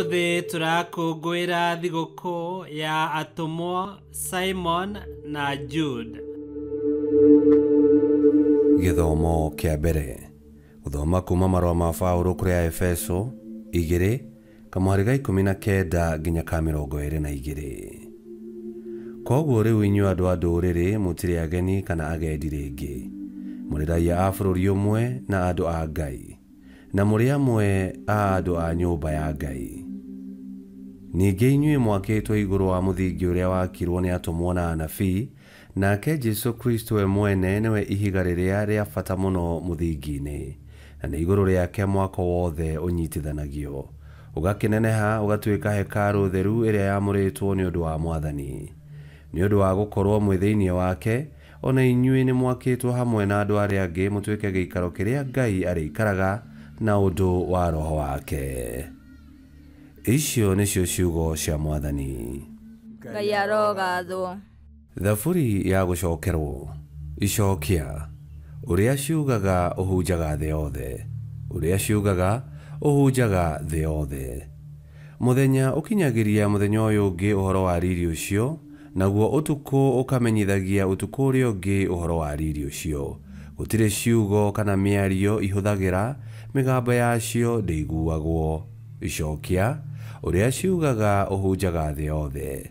Ũmũthĩ tũrakũngũĩra thigũkũ ya atũmwo Simon na Jude. Gĩthomo kĩa mbere gũthoma kuma marũa ma Paũlũ kũrĩ Aefeso 2 kamũhari ga 19 nginya ka 22. Koguo rĩu inyuĩ andũ a ndũrĩrĩ mũtirĩ ageni kana agendi rĩngĩ, mũrĩ raiya a bũrũri ũmwe na andũ a Ngai, na mũrĩ amwe a andũ a nyũmba ya Ngai. Ningĩ inyuĩ mwakĩtwo igũrũ wa mũthingi ũrĩa wakirwo nĩ atũmwo na anabii, nake Jesũ Kristo we mwene nĩwe ihiga rĩrĩa rĩa bata mũno mũthingi-inĩ, na nĩ igũrũ rĩake mwako wothe ũnyitithanagio, ũgakĩneneha ũgatuĩka hekarũ theru ĩrĩa yamũrĩtwo nĩ ũndũ wa Mwathani. Nĩ ũndũ wa gũkorwo mwĩ thĩinĩ wake, ona inyuĩ nĩ mwakĩtwo hamwe na andũ arĩa angĩ mũtuĩke gĩikaro kĩrĩa Ngai arĩikaraga na ũndũ wa Roho wake. Icio nĩcio ciugo cia Mwathani. Ngai arogathwo. Thaburi ya gũcokerwo. Icokia. Ũrĩa ciugaga ũhunjaga thĩ yothe. Ũrĩa ciugaga ũhunjaga thĩ yothe. Mũthenya ũkinyagĩria mũthenya ũyũ ũngĩ ũhoro wa riri ũcio, naguo ũtukũ ũkamenyithagia ũtukũ ũrĩa ũngĩ ũhoro wa riri ũcio. Gũtirĩ ciugo kana mĩario ihũthagĩra, mĩgambo yacio ndĩiguagwo. Icokia. Ũrĩa ciugaga ũhunjaga thĩ yothe.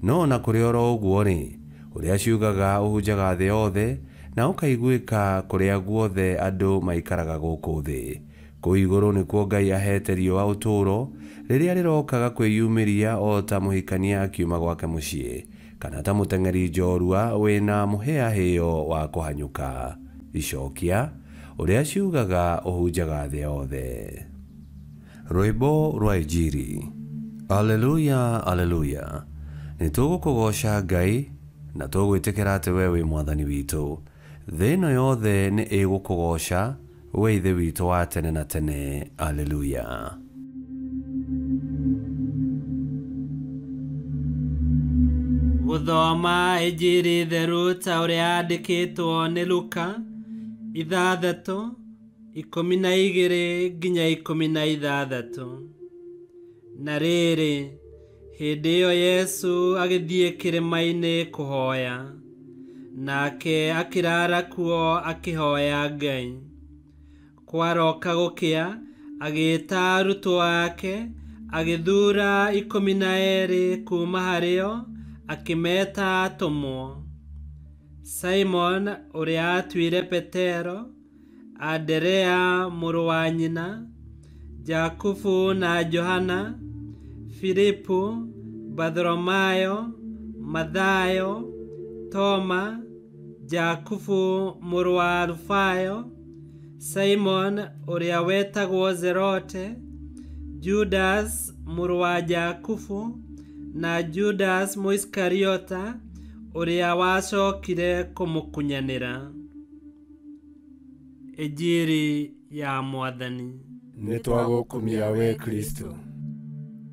No ona kũrĩ oro ũguo-rĩ, ũrĩa ciugaga ũhunjaga thĩ yothe, na ũkaiguĩka kũrĩa guothe andũ maikaraga gũkũ thĩ. Kũu igũrũ nĩkuo Ngai ahete riũa ũtũũro, rĩrĩa rĩrokaga kwĩyumĩria o ta mũhikania akiuma gwake mũciĩ, kana ta mũteng'eri njorua wĩna mũhĩahĩo wa kũhanyũka. Icokia. Ũrĩa ciugaga ũhunjaga thĩ yothe. Rwĩmbo rwa Injiri. Alleluia, alleluia. Nĩ tũgũkũgooca Ngai na tũgwĩtĩkĩra atĩ we wĩ Mwathani witũ. Thĩ ĩno yothe nĩ ĩgũkũgooca, we Ithe witũ wa tene na tene. Alleluia. Gũthoma Injiri theru ta ũrĩa yandĩkĩtwo nĩ Luka 6 12 nginya 16. Na rĩrĩ, hĩndĩ ĩyo Yesu agĩthiĩ kĩrĩma-inĩ kũhoya, nake akĩrara kuo akĩhoya Ngai. Kwaroka gũkĩa, agĩĩta arutwo ake, agĩthuura 12 kuuma harĩo, akĩmeta atũmwo. Simon ũrĩa aatuire Petero, Anderea mũrũ wa nyina, Jakubu na Johana, Filipu, Bartholomayo, Mathayo, Toma, Jakubu mũrũ wa Alufayo, Simon ũrĩa wetagwo Zerote, Judas mũrũ wa Jakubu, na Judas Mũisikariota ũrĩa wacokire kũmũkunyanĩra. Injiri ya Mwathani. Nĩ twagũkumia we Kristo.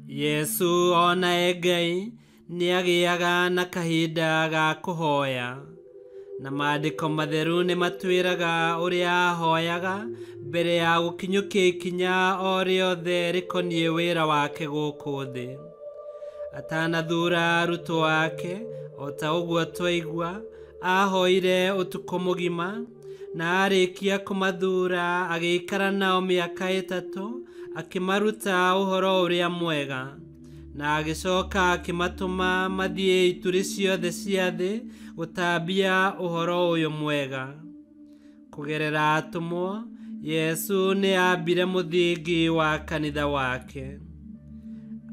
Yesu ona e Ngai nĩagĩaga na kahinda ga kũhoya, na maandĩko matheru nĩ matwĩraga ũrĩa ahoyaga mbere ya gũkinyũkia ikinya o rĩothe rĩkoniĩ wĩra wake gũkũ thĩ. Atanathuura arutwo ake, o ta ũguo twaigua, ahoire ũtukũ mũgima, na arĩkia kũmathuura agĩikara nao mĩaka 3 akĩmaruta ũhoro ũrĩa mwega, na agĩcoka akĩmatũma mathiĩ ituri ciothe cia thĩ gũtambia ũhoro ũyũ mwega. Kũgerera atũmwo, Yesu nĩ aambire mũthingi wa kanitha wake.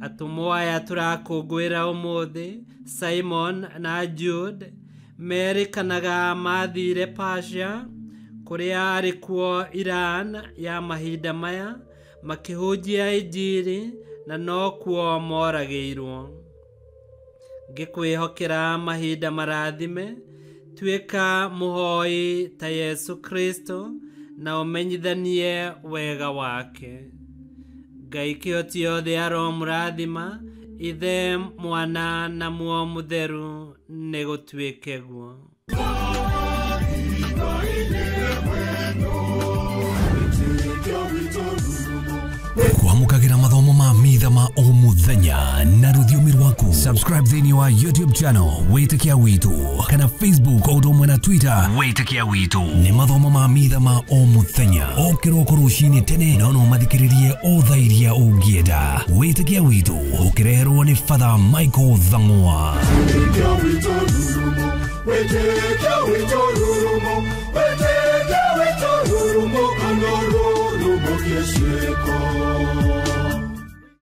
Atũmwo aya tũrakũngũĩra ũmũthĩ, Simon na Jude, merĩkanaga mathire Persia, kũrĩa arĩ kuo Iran ya mahinda maya, makĩhunjia Injiri na nokuo moragĩirwo. Ngĩkwĩhokera mahinda marathime, tuĩka mũhoi ta Yesu Kristo na ũmenyithanie wega wake. Ngai kĩhoti yothe aromũrathima, Ithe, Mwana na Muoyo Mũtheru, nĩ gũtuĩke guo. Kwamũkagĩra mathomo ma mitha ma o muthenya na rũthiomi rwaku. Subscribe thĩinĩ wa YouTube channel Wĩtĩkia Witũ kana Facebook o ũndũ ũmwe na Twitter Wĩtĩkia Witũ. Nĩ mathomo ma mitha ma o mũthenya o kĩroko rũcinĩ tene, no no mathikĩrĩrie o thaa iria ũngĩenda. Wĩtĩkia Witũ ũkĩreherwo nĩ Father Michael Thang'wa. Wĩtĩkia witũ rurumo, wĩtĩkia witũ rurumo, kana rurumo kĩciĩko.